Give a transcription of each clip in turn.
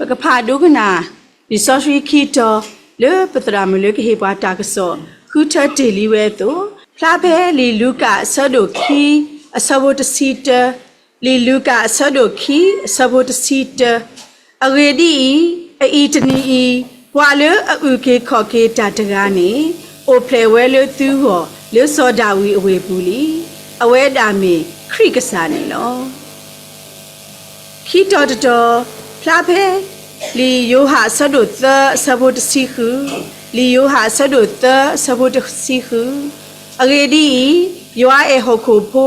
ကဖးဒိကနၣ် လံာ်စီဆှံခံတီၤ လၢပသရၣ်မုၣ်လၢကဟ့ၣ်ပှၤတၢ်ကစီၣ် ဃုထၢတ့ၢ်လံဝဲအသိး, ဖျါဖဲလံာ်လူၤကၣ်အဆၢဒိၣ်ခံ အဆၢဖိတဆံတၢ, လံာ်လူၤကၣ်အဆၢဒိၣ်ခံ အဆၢဖိတဆံတၢ, အဂ့ၢ်ဒ်အံၤ, အအံၤတနံၤအံၤ, ပှၤလၢအအုၣ်က့ၤခီၣ်က့ၤတၢ်တဂၤန့ၣ် အိၣ်ဖျဲၣ်ဝဲလၢသုဂီၢ် လၢစီၤဒၤဝံးအဝ့ၢ်ပူၤလံ. အဝဲဒၣ်မ့ၢ်ခရံာ်ကစၢ်န့ၣ်လီၤ. ခံတီၤတတီၤ, ဖျါဖဲလံာ်ယိၤဟၣ်အဆၢဒိၣ်သၢ အဆၢဖိတဆံဃု, လံာ်ယိၤဟၣ်အဆၢဒိၣ်သၢ အဆၢဖိတဆံဃု, အဂ့ၢ်ဒ်အံၤ, ယွၤအဲၣ်ဟီၣ်ခိၣ်ဖိ,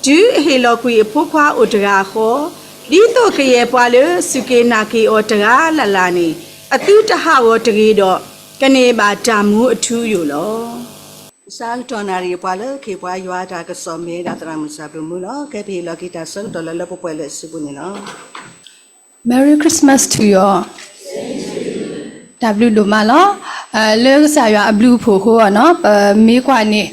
တုၤအဟ့ၣ်လီၤကွံာ်အဖိခွါအိၣ်တဂၤဃီ, ဒ်သိးကယဲၢ်ပှၤလၢစူၢ်က့ၤနာ်က့ၤအီၤတဂၤလၢ်လၢ်န့ၣ် အသုတဟးဂီၤတဂ့ၤဒီး ကန့ၢ်ဘၣ်တၢ်မူအထူအယိာ်လီၤ. ဆၢကတီၢ်နၣ်ရံၣ်ပှၤလၢကဟ့ၣ်ပှၤယွၤအတၢ်ကစီၣ်မ့ၢ်ဝဲဒၣ်သရၣ်မုၣ်စၢ်ဘျုးမုၢ်လီၤ. ကဲပဟ့ၣ်လီၤက့ၤတၢ်ဆၢကတီၢ်လၢလၢပှဲၤပှဲၤလၢအစုပူၤန့ၣ်လီၤ. Merry Christmas to you all. တၢ်ဘျုးဒိၣ်မးလီၤ. လၢကစၢ်ယွၤအဘျုးအဖှိၣ်အဃိနီၤ ပမ့ၢ်ကွၢ်န့ၣ်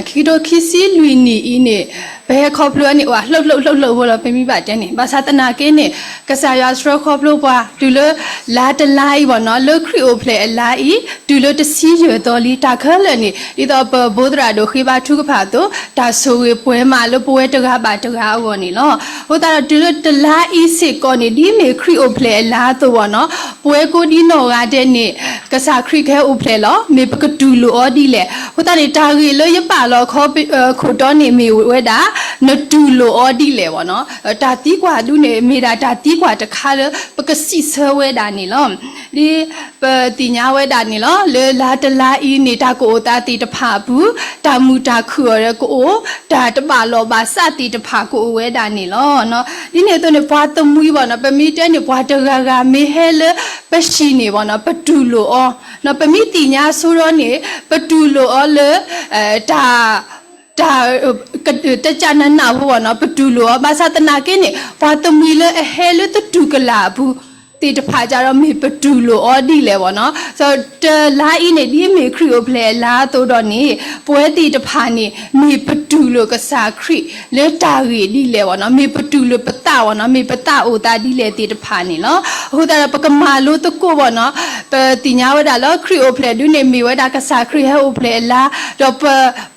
ခံကထိခံဆံလွံၢ်နံၣ်အံၤန့ၣ် ပဟဲခီဖျိန့ၣ် အိၣ်အလှုပ်လှုပ်လှုပ်လှုပ်အဃိလီၤ ပမ့ၢ်ဘၣ်တဲန့ၣ် ဘၣ်ဆၣ်သနာ်က့န့ၣ် ကစၢ်ယွၤဆှၢခီဖျိပှၤ တုၤလၢလါတလါအံၤဘၣ်နီၤ လၢခရံာ်အိၣ်ဖျဲၣ်အလါအံၤ တုၤလၢတဆံယဲၢ်သီလံ တၢ်ခဲလၢာ်န့ၣ် ဒ်သိးပဘိသရၣ်ဒိၣ်ဃ့ဘါထုကဖၣ်အသိး တၢ်ဆိၣ်ဂ့ၤပှဲၤမးလၢပဝဲတဂၤဘၣ်တဂၤအဂီၢ်န့ၣ်လီၤ. အဃိသတးဒီးတုၤလၢတလါအံၤစ့ၢ်ကီးန့ၣ် ဒ်မ့ၢ်ခရံာ်အိၣ်ဖျဲၣ်အလါအသိးဘၣ်နီၤ ပဝဲကိးဒံနီၢ်ဂၤဒဲးန့ၣ် ကစၢ်ခရံာ်ကဟဲအိၣ်ဖျဲၣ်လီၤ မ့ၢ်ပကတူၢ်လိာ်အီၤဒ်လဲၣ်. အဃိသတးန့ၣ် တၢ်ဂ့ၢ်လၢယပာ်လီၤအခီ ခိၣ်တီန့ၣ်မ့ၢ်ဝဲဒၣ် နတူၢ်လိာ်အီၤဒ်လဲၣ်ဘၣ်နီၤ တၢ်သံကွၢ်ဒုန့ၣ် မ့ၢ်ဒၣ်တၢ်သံကွၢ်တခါလၢ ပကစံးဆၢဝဲဒၣ်န့ၣ်လီၤ. ဒ်ပသ့ၣ်ညါဝဲဒၣ်န့ၣ်လီၤ လၢလါတလါအံၤန့ၣ် တၢ်ကအိၣ်သးသ့ၣ်တဖၣ်အပူၤ တၢ်မုာ်တၢ်ခုၣ်အီၤကအိၣ် တၢ်တဘၣ်လီၢ်ဘၣ်စးသ့ၣ်တဖၣ်ကအိၣ်ဝဲဒၣ်န့ၣ်လီၤ. ဒ်န့ၣ်အသိးန့ၣ် ပှၤတမှံၤဘၣ်နီၤ ပမ့ၢ်တဲန့ၣ် ပှၤတဂၤဂၤမ့ၢ်ဟဲလၢပဟံၣ်န့ၣ်ဘၣ်နီၤ ပတူၢ်လိာ်အီၤ ပမ့ၢ်သ့ၣ်ညါဆိဒီးန့ၣ် ပတူၢ်လိာ်အီၤလၢ တၢ် တၢ် တကးနးနးဖိဘၣ်နီၤ ပတူၢ်လိာ်အီၤ ဘၣ်ဆၣ်သနာ်က့န့ၣ် ပှၤတမှံၤလၢအဟဲလၢသတူၢ်ကလာ်အပူၤသ့ၣ်တဖၣ်ကဒီး မ့ၢ်ပတူၢ်လိာ်အီၤဒ်လဲၣ်ဘၣ်နီၤ. တလါအံၤန့ၣ် ဒ်မ့ၢ်ခရံာ်အိၣ်ဖျဲၣ်အလါအသိးဒီးန့ၣ် ပဝဲသ့ၣ်တဖၣ်န့ၣ် မ့ၢ်ပတူၢ်လိာ်ကစၢ်ခရံာ်လၢတၢ်ဂ့ၢ်ဒ်လဲၣ်ဘၣ်နီၤ မ့ၢ်ပတူၢ်လိာ်ပသးဘၣ်နီၤ မ့ၢ်ပသးအိၣ်သးဒ်လဲၣ်သ့ၣ်တဖၣ်န့ၣ်လီၤ. အဃိသတးဒီး ပကမၤလိသကိးဘၣ်နီၤ ပသ့ၣ်ညါဝဲဒၣ်လၢခရံာ်အိၣ်ဖျဲၣ်ဒုန့ၣ် မ့ၢ်ဝဲဒၣ်ကစၢ်ခရံာ်ဟဲအိၣ်ဖျဲၣ်အလါ ဒီးပ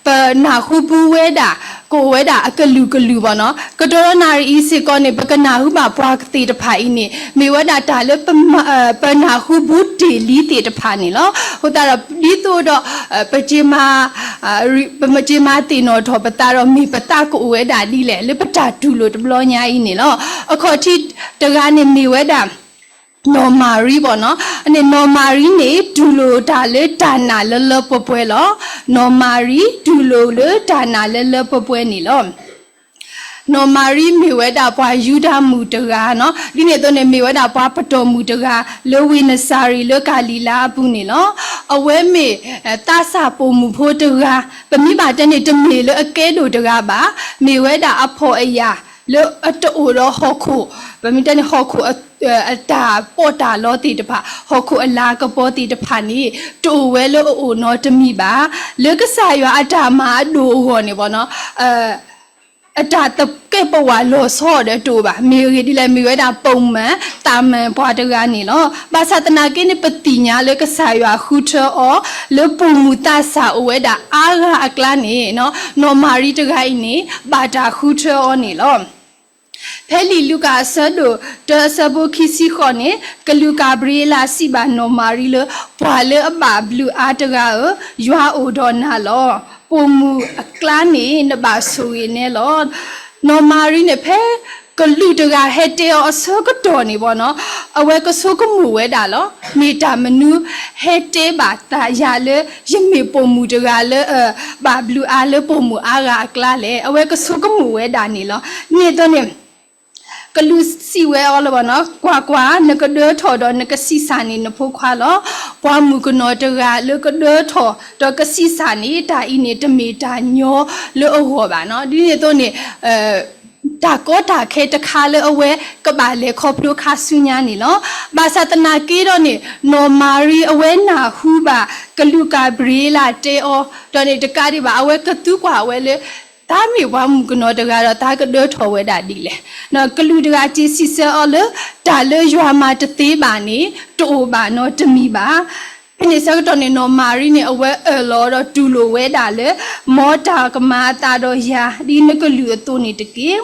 ပနၢ်ဟူပူဝဲဒၣ် ကအိၣ်ဝဲဒၣ်အကလုာ်ကလုာ်ဘၣ်နီၤ ကတီၢ်ဒီးနၣ်ရံၣ်အံၤစ့ၢ်ကီးန့ၣ် ပကနၢ်ဟူဘၣ်ပှၤသ့ၣ်တဖၣ်အံၤန့ၣ် မ့ၢ်ဝဲဒၣ်တၢ်လၢ ပနၢ်ဟူပူတ့ၢ်လံသ့ၣ်တဖၣ်န့ၣ်လီၤ. အဃိသတးဒီး ဒ်သိးဒီး ပက့ၤမၤ ပမ့ၢ်က့ၤမၤသ့ၣ်နီၣ်ထီၣ်ပသးဒီး မ့ၢ်ပသးကအိၣ်ဝဲဒၣ်ဒ်လဲၣ် လၢပတၢ်တူၢ်လိာ်တဘျီညါအံၤန့ၣ်လီၤ. အခီၣ်ထံးတဂၤန့ၣ်မ့ၢ်ဝဲဒၣ် နီၢ်မၤရံဘၣ်နီၤ, အန့ၣ်နီၢ်မၤရံန့ၣ် တူၢ်လိာ်တၢ်လၢတၢ်နာ်လၢလၢပှဲၤပှဲၤလီၤ. နီၢ်မၤရံ တူၢ်လိာ်လၢတၢ်နာ်လၢလၢပှဲၤပှဲၤန့ၣ်လီၤ. နီၢ်မၤရံမ့ၢ်ဝဲဒၣ်ပှၤယူဒၤမုၣ်တဂၤနီၤ, ဒ်န့ၣ်အသိးန့ၣ် မ့ၢ်ဝဲဒၣ်ပှၤပတီၢ်မုၣ်တဂၤ လၢဝ့ၢ်နစၤရ့းလၢကၤလံၤလါအပူၤန့ၣ်လီၤ. အဝဲမ့ၢ် သးစၢ်ပိာ်မုၣ်ဖိတဂၤ, ပမ့ၢ်ဘၣ်တဲန့ၣ် တမ့ၢ်လၢအကဲဒိၣ်တဂၤဘၣ်, မ့ၢ်ဝဲဒၣ်အဖှီၣ်အယာ် လၢအတအိၣ်ဒီးဟီၣ်ခိၣ်, ပမ့ၢ်တဲန့ၣ် ဟီၣ်ခိၣ် အတၢ်ပီးတၢ်လီသ့ၣ်တဖၣ်, ဟီၣ်ခိၣ်အလၤကပီၤသ့ၣ်တဖၣ်န့ၣ် တအိၣ်ဝဲလၢအအိၣ်နီတမံၤဘၣ်. လၢကစၢ်ယွၤအတၢ်မၤအဒိၣ်အဂီၢ်န့ၣ်ဘၣ်နီၤ, အတၢ်သကဲးပဝးလီၤဆီဒီးတအိၣ်ဘၣ်. မ့ၢ်အဂ့ၢ်ဒ်လဲၣ်, မ့ၢ်ဝဲဒၣ်ပိာ်မုၣ် သးမုာ်ပှၤတဂၤန့ၣ်လီၤ. ဘၣ်ဆၣ်သနာ်က့န့ၣ် ပသ့ၣ်ညါလၢကစၢ်ယွၤဃုထၢအီၤ လၢပိာ်မုၣ်သးစၢ်အိၣ်ဝဲဒၣ်အါဂၤအကျါန့ၣ်, နီၢ်မၤရံတဂၤအံၤန့ၣ် ဘၣ်တၢ်ဃုထၢအီၤန့ၣ်လီၤ. ဖဲလံာ်လူၤကၣ်အဆၢဒိၣ်တၢ အဆၢဖိခံဆံဃိးန့ၣ်, ကလူးကၤဘြံၤအ့လးစံးဘၣ်နီၢ်မၤရံလၢ ပှၤလၢအဘၣ်ဘျုးအါတဂၤဧၢ, ယွၤအိၣ်ဒီးနၤလီၤ. ပိာ်မုၣ်အကျါန့ၣ် နဘၣ်ဆိၣ်ဂ့ၤနဲလီၤ. နီၢ်မၤရံန့ၣ် ဖဲကလူးတဂၤဟဲတဲအီၤအဆၢကတီၢ်န့ၣ်ဘၣ်နီၤ, အဝဲကဆိကမိၣ်ဝဲဒၣ်လီၤ. မ့ၢ်တၢ်မနုၤဟဲတဲဘၣ်သးယၤလၢ ယမ့ၢ်ပိာ်မုၣ်တဂၤလၢ ဘၣ်ဘျုးအါလၢပိာ်မုၣ်အါဂၤအကျါလဲၣ်. အဝဲကဆိကမိၣ်ဝဲဒၣ်န့ၣ်လီၤ. န့ၣ်အသိးန့ၣ် ကလူးစံးဝဲအီၤလၢဘၣ်နီၤ, ကွၢ်ကွၢ်, နကဒၢထီၣ်ဒီးနကဆံးစၢ်န့ၢ်နဖိခွါလီၤ. ပှၤမုၣ်ကနီၤတဂၤလၢကဒၢထီၣ်ဒီးကဆံးစၢ်န့ၣ် တၢ်အံၤန့ၣ် တမ့ၢ်တၢ်ညီလၢအဂီၢ်ဘၣ်နီၤ. ဒ်န့ၣ်အသိးန့ၣ် တၢ်ကီတၢ်ခဲတခါလၢအဝဲကဘၣ်လဲၤခီဖျိခါဆူညါန့ၣ်လီၤ. ဘၣ်ဆၣ်သနာ်က့ဒီးန့ၣ် နီၢ်မၤရံအဝဲနၢ်ဟူဘၣ် ကလူးကၤဘြံၤအ့လးတဲအီၤ, ဒီးန့ၣ်တကးဒံးဘၣ် အဝဲကသံကွၢ်ဝဲလၢ သးမ့ၢ်ပှၤမုၣ်ကနီၤတဂၤဒီး သးကဒၢထီၣ်ဝဲဒၣ်ဒ်လဲၣ်. ကလူးတဂၤစံးဆၢအီၤလၢ တၢ်လၢယွၤမၤတသ့ဘၣ်န့ၣ် တအိၣ်ဘၣ်နီတမံၤဘၣ်. ဖဲန့ၣ်ဆၢကတီၢ်န့ၣ် နီၢ်မၤရံန့ၣ် အဝဲအၢၣ်လီၤဒီးတူၢ်လိာ်ဝဲဒၣ်လၢ မ်တၢ်ကမၤအသးဒီးယၤ ဒ်နကလုၢ်အသိးန့ၣ်တက့ၢ်.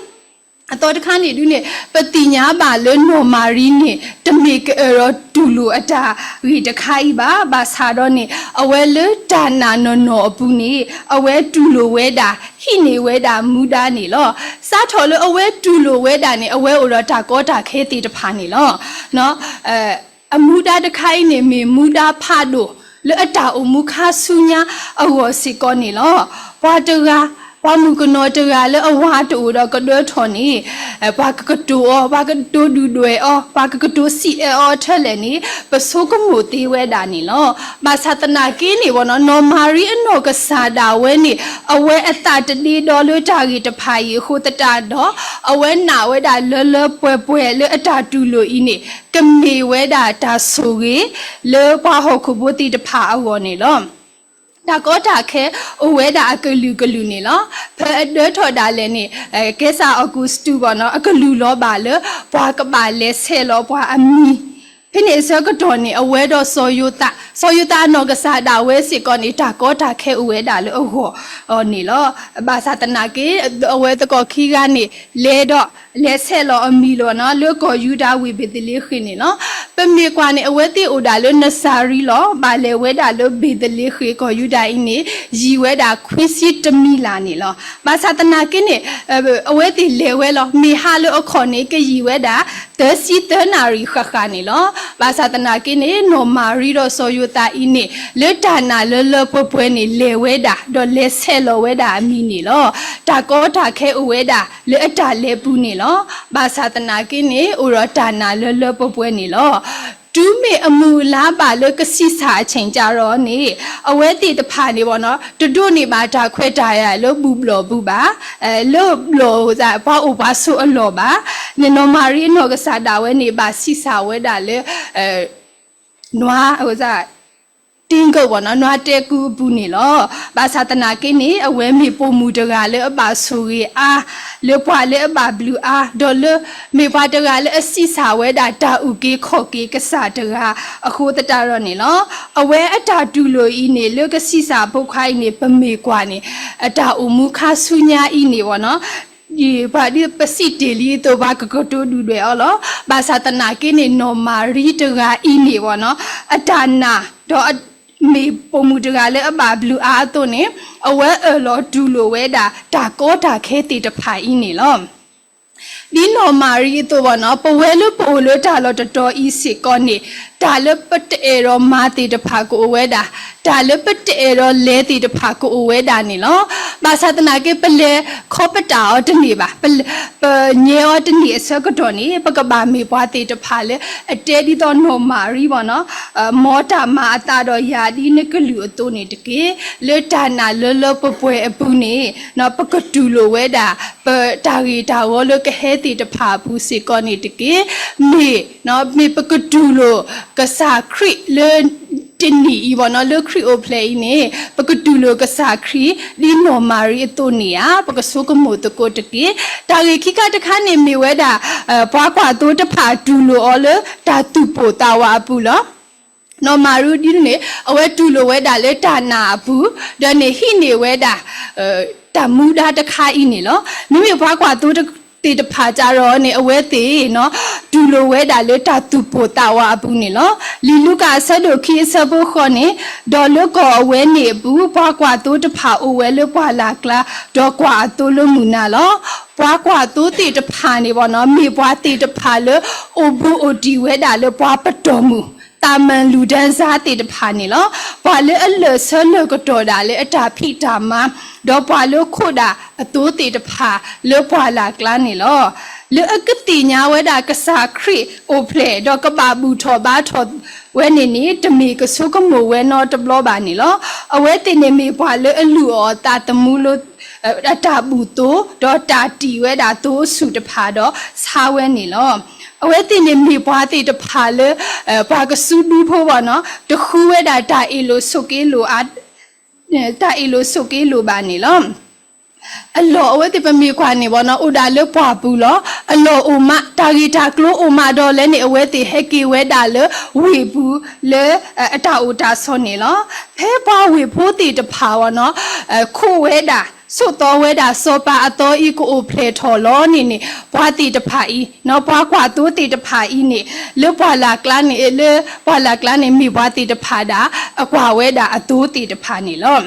အသီတခါန့ၣ်ဒုးန့ၣ် ပသ့ၣ်ညါဘၣ်လၢနီၢ်မၤရံန့ၣ် တမ့ၢ်ကအၢၣ်ဒီးတူၢ်လိာ်အတၢ်ဂ့ၢ်တခါအံၤဘၣ်. ဘၣ်ဆၣ်ဒီးန့ၣ် အဝဲလၢတၢ်နာ်နီၢ်နီၢ်အပူၤန့ၣ် အဝဲတူၢ်လိာ်ဝဲဒၣ် ဟံးန့ၢ်ဝဲဒၣ်မူဒါန့ၣ်လီၤ. စးထီၣ်လၢအဝဲတူၢ်လိာ်ဝဲဒၣ်န့ၣ် အဝဲအိၣ်ဒီးတၢ်ကီတၢ်ခဲသ့ၣ်တဖၣ်န့ၣ်လီၤ. အမူဒါတခါအံၤန့ၣ် မ့ၢ်မူဒါဖးဒိၣ် လၢအတၢ်အိၣ်မူခါဆူညါအဂီၢ်စ့ၢ်ကီးန့ၣ်လီၤ. ပှၤတဂၤ, ပှၤမုၣ်ကနီၤတဂၤလၢအဝၤတအိၣ်ဒီးကဒၢထီၣ်န့ၣ် ပှၤကကတိၤအီၤ, ပှၤကကတိၤဒုၣ်ဒွဲၣ်အီၤ, ပှၤကကတိၤစံးအဲၣ်အီၤထဲလဲၣ်န့ၣ် ပဆိကမိၣ်သ့ဝဲဒၣ်န့ၣ်လီၤ. ဘၣ်ဆၣ်သနာ်က့န့ၣ် နီၢ်မၤရံအနီၢ်ကစၢ်ဒၣ်ဝဲန့ၣ် အဝဲအသးတဒ့ဒီလၢတၢ်ဂ့ၢ်တဖၣ်အံၤအဃိသတးဒီး အဝဲနာ်ဝဲဒၣ်လၢလၢပှဲၤပှဲၤလၢအတၢ်တူၢ်လိာ်အံၤန့ၣ် ကမ့ၢ်ဝဲဒၣ်တၢ်ဆိၣ်ဂ့ၤ လၢပှၤဟီၣ်ခိၣ်ဖိသ့ၣ်တဖၣ်အဂီၢ်န့ၣ်လီၤ. တၢ်ကီတၢ်ခဲအိၣ်ဝဲဒၣ်အကလုာ်ကလုာ်န့ၣ်လီၤ. ဖဲအဒၢထီၣ်ဒၣ်လဲာ်န့ၣ် ကဲစၢ်အီကူးစတူးဘၣ်နီၤ အကလုၢ်လီၤဘၣ်လၢ ပှၤကဘၣ်လဲၤဆဲးလီၤပှၤအမံၤ, ဖဲန့ၣ်အဆၢကတီၢ်န့ၣ် အဝဲဒီးစီၤယိၤသး, စီၤယိၤသးအနီၢ်ကစၢ်ဒၣ်ဝဲစ့ၢ်ကီးန့ၣ် တၢ်ကီတၢ်ခဲအိၣ်ဝဲဒၣ်လၢအဂီၢ်န့ၣ်လီၤ. ဘၣ်ဆၣ်သနာ်က့ အဝဲသကိးခံဂၤန့ၣ် လဲၤဒီး လဲၤဆဲးလီၤအမံၤလီၤနီၤ လၢကီၢ်ယူဒၤဝ့ၢ်ဘ့းသလ့ဃ့ၣ်န့ၣ်လီၤ. ပမ့ၢ်ကွၢ်န့ၣ် အဝဲသ့ၣ်အိၣ်ဒၣ်လၢနစၤရံလီၤ. ဘၣ်လဲၤဝဲဒၣ်လၢဘ့းသလ့ဃ့ၣ် ကီၢ်ယူဒၤအံၤန့ၣ် ယံာ်ဝဲဒၣ်ခွံဆံတမံၤလၢ်န့ၣ်လီၤ. ဘၣ်ဆၣ်သနာ်က့န့ၣ် အဝဲသ့ၣ်လဲၤဝဲလီၤ. မ့ၢ်ဟါလၢအခီၣ်န့ၣ် ကယံာ်ဝဲဒၣ် သၢဆံသၢနၣ်ရံၣ်ဃၣ်ဃၣ်န့ၣ်လီၤ. ဘၣ်ဆၣ်သနာ်က့န့ၣ် နီၢ်မၤရံဒီးစီၤယိၤသးအံၤန့ၣ် လၢတၢ်နာ်လၢလၢပှဲၤပှဲၤန့ၣ် လဲၤဝဲဒၣ် ဒီးလဲၤဆဲးလီၤဝဲဒၣ်အမံၤန့ၣ်လီၤ. တၢ်ကီတၢ်ခဲအိၣ်ဝဲဒၣ်လၢအတၢ်လဲၤပူၤန့ၣ်လီၤ. ဘၣ်ဆၣ်သနာ်က့န့ၣ် အိၣ်ဒီးတၢ်နာ်လၢလၢပှဲၤပှဲၤန့ၣ်လီၤ. တုၤမ့ၢ်အမုၢ်အလါဘၣ်လၢကဆံးစၢ်အ ချိန်ကျတော့ န့ၣ် အဝဲသ့ၣ်တဖၣ်န့ၣ်ဘၣ်နီၤ တဒိးန့ၢ်ဘၣ်တၢ်ခွဲးတၢ်ယာ်လၢဘူၣ်ဘျီၣ်ပူၤဘၣ်, လၢဘျီၣ် ပှၤအိၣ်ပှၤဆိးအလီၢ်ဘၣ်. န့ၣ် နီၢ်မၤရံအနီၢ်ကစၢ်ဒၣ်ဝဲန့ၣ် ဘၣ်ဆံးစၢ်ဝဲဒၣ်လၢ နွါ တ့ကၢၣ်ဘၣ်နီၤ နွါတဲကုအပူၤန့ၣ်လီၤ. ဘၣ်ဆၣ်သနာ်က့န့ၣ် အဝဲမ့ၢ်ပိာ်မုၣ်တဂၤလၢအဘၣ်ဆိၣ်ဂ့ၤအါ, လၢပှၤလၢအဘၣ်ဘျုးအါ, ဒီးလၢ မ့ၢ်ပှၤတဂၤလၢအဆံးစၢ်ဝဲဒၣ်တၢ်အုၣ်က့ၤခီၣ်က့ၤကစၢ်တဂၤအဃိသတးဒီးန့ၣ်လီၤ. အဝဲအတၢ်တူၢ်လိာ်အံၤန့ၣ် လၢကဆံးစၢ်ဖိခွါအံၤန့ၣ် ပမ့ၢ်ကွၢ်န့ၣ် အတၢ်အိၣ်မူခါဆူညါအံၤန့ၣ်ဘၣ်နီၤ ပှၤဒ်ပစံးတ့ၢ်လံအသိး ပှၤကကတိၤဒုၣ်ဒွဲၣ်အီၤလီၤ. ဘၣ်ဆၣ်သနာ်က့န့ၣ် နီၢ်မၤရံတဂၤအံၤန့ၣ်ဘၣ်နီၤ အတၢ်နာ် ဒီးမ့ၢ်ပိာ်မုၣ်တဂၤလၢအဘၣ်ဘျုးအါအသိးန့ၣ် အဝဲအၢၣ်လီၤတူၢ်လိာ်ဝဲဒၣ် တၢ်ကီတၢ်ခဲသ့ၣ်တဖၣ်အံၤန့ၣ်လီၤ. ဒ်နီၢ်မၤရံအသိးဘၣ်နီၤ ပဝဲလၢပအိၣ်လၢတၢ်လီၢ်တတီၤအံၤစ့ၢ်ကီးန့ၣ် တၢ်လၢပတအဲၣ်ဒိးမၤသ့ၣ်တဖၣ်ကအိၣ်ဝဲဒၣ်, တၢ်လၢပတအဲၣ်ဒိးလဲၤသ့ၣ်တဖၣ်ကအိၣ်ဝဲဒၣ်န့ၣ်လီၤ. ဘၣ်ဆၣ်သနာ်က့ ပလဲၤခီပတာ်အီၤတန့ၢ်ဘၣ်, ပ ပညဲအီၤတန့ၢ်အဆၢကတီၢ်န့ၣ် ပကဘၣ်မ့ၢ်ပှၤသ့ၣ်တဖၣ်လၢ အတဲဒ်သိးနီၢ်မၤရံဘၣ်နီၤ မ်တၢ်မၤအသးဒီးယၤဒ်နကလုၢ်အသိးန့ၣ်တက့ၢ်. လၢတၢ်နာ်လၢလၢပှဲၤပှဲၤအပူၤန့ၣ် ပကတူၢ်လိာ်ဝဲဒၣ် ပတၢ်ဂ့ၢ်တၢ်ဂီၤလၢကဟဲသ့ၣ်တဖၣ်အပူၤစ့ၢ်ကီးန့ၣ်တက့ၢ်. မ့ၢ် မ့ၢ်ပကတူၢ်လိာ်ကစၢ်ခရံာ်လၢတနံၤအံၤဘၣ်နီၤ လၢခရံာ်အိၣ်ဖျဲၣ်အံၤန့ၣ် ပကတူၢ်လိာ်ကစၢ်ခရံာ် ဒ်နီၢ်မၤရံအသိးန့ၣ်ဧါ, ပကဆိကမိၣ်သကိးတက့ၢ်. တၢ်ဂ့ၢ်ခံခါတခါန့ၣ်မ့ၢ်ဝဲဒၣ် ပှၤကွၢ်သိတဖၣ်တူၢ်လိာ်အီၤလၢတၢ်သူၣ်ပိၢ်သးဝးအပူၤလီၤ. နီၢ်မၤရံဒ်န့ၣ် အဝဲတူၢ်လိာ်ဝဲဒၣ်လၢတၢ်နာ်အပူၤ, ဒီးန့ၣ်ဟံးန့ၢ်ဝဲဒၣ် တၢ်မူဒါတခါအံၤန့ၣ်လီၤ. မ့မ့ၢ်ပှၤကွၢ်သိသ့ၣ်တဖၣ်စ့ၢ်ကီးန့ၣ် အဝဲသ့ၣ် တူၢ်လိာ်ဝဲဒၣ်လၢတၢ်သူၣ်ပိၢ်သးဝးအပူၤန့ၣ်လီၤ. လံာ်လူၤကၣ်အဆၢဒိၣ်ခံအဆၢဖိဃိးန့ၣ်, ဒီးလၢကီၢ်အဝဲန့ၣ်အပူၤ ပှၤကွၢ်သိတဖၣ်အိၣ်ဝဲလၢပှၢ်လၢ်ကျါ, ဒီးကွၢ်အသိလၢမုၢ်နၤလီၤ. ပှၤကွၢ်သိသ့ၣ်တဖၣ်န့ၣ်ဘၣ်နီၤ မ့ၢ်ပှၤသ့ၣ်တဖၣ်လၢအိၣ်ဘူးအိၣ်တံၢ်ဝဲဒၣ်လၢပှၤပတီၢ်မုၢ် သးမၢၢ်လူၢ်ဒၢစါသ့ၣ်တဖၣ်န့ၣ်လီၤ. ပှၤလၢအလၢာ်ဆၢလၢာ်ကတီၢ်ဒၣ်လၢအတၢ်ဖံးတၢ်မၤ, ဒီးပှၤလၢခိးဒၣ်အသိသ့ၣ်တဖၣ်လၢပှၢ်လၢ်ကျါန့ၣ်လီၤ. လၢအကသ့ၣ်ညါဝဲဒၣ်ကစၢ်ခရံာ်အိၣ်ဖျဲၣ် ဒီးကဘၣ်ဘူၣ်ထီၣ်ဘါထီၣ်ဝဲန့ၣ်န့ၣ် တမ့ၢ်ကဆိကမိၣ်ဝဲနီတဘျီဘၣ်န့ၣ်လီၤ. အဝဲသ့ၣ်န့ၣ်မ့ၢ်ပှၤလၢအလုၢ်အီၣ်အသးသမူလၢ အတၢ်ဘူၣ်သိ, ဒီးတၢ်တံာ်ဝဲဒၣ်သိအဆူၣ်တဖၣ်ဒီးဆါဝဲန့ၣ်လီၤ. အဝဲသ့ၣ်န့ၣ်မ့ၢ်ပှၤသ့ၣ်တဖၣ်လၢ ပှၤကစုဒုဖိဘၣ်နီၤ တဃုဝဲဒၣ်တၢ်အ့ၣ်လိာ်ဆိးက့လိာ်အါ တၢ်အ့ၣ်လိာ်ဆိးက့လိာ်ဘၣ်န့ၣ်လီၤ. အလီၢ်အဝဲသ့ၣ်ပမ့ၢ်ကွၢ်န့ၣ်ဘၣ်နီၤ အိၣ်ဒၣ်လၢပှၢ်ပူၤလီၤ. အလီၢ်အိၣ်မး တၢ်ဂ့ၢ်တၢ်ကျိၤအိၣ်မးဒီးလဲၣ်န့ၣ် အဝဲသ့ၣ်ဟဲက့ၤဝဲဒၣ်လၢဝ့ၢ်ပူၤလၢ အတၢ်အိၣ်တၢ်ဆိးန့ၣ်လီၤ. ဖဲပှၤဝ့ၢ်ဖိသ့ၣ်တဖၣ်ဘၣ်နီၤ ခိးဝဲဒၣ် ဆိးသီဝဲဒၣ်စီၤပၤအသီအံၤကအိၣ်ဖျဲၣ်ထီၣ်လီၤန့ၣ်န့ၣ် ပှၤသ့ၣ်တဖၣ်အံၤ ပှၤကွၢ်သိသ့ၣ်တဖၣ်အံၤန့ၣ် လၢပှၢ်လၢ်ကျါန့ၣ် လၢပှၢ်လၢ်ကျါန့ၣ် မ့ၢ်ပှၤသ့ၣ်တဖၣ်ဒၣ် အကွၢ်ဝဲဒၣ်အသိသ့ၣ်တဖၣ်န့ၣ်လီၤ.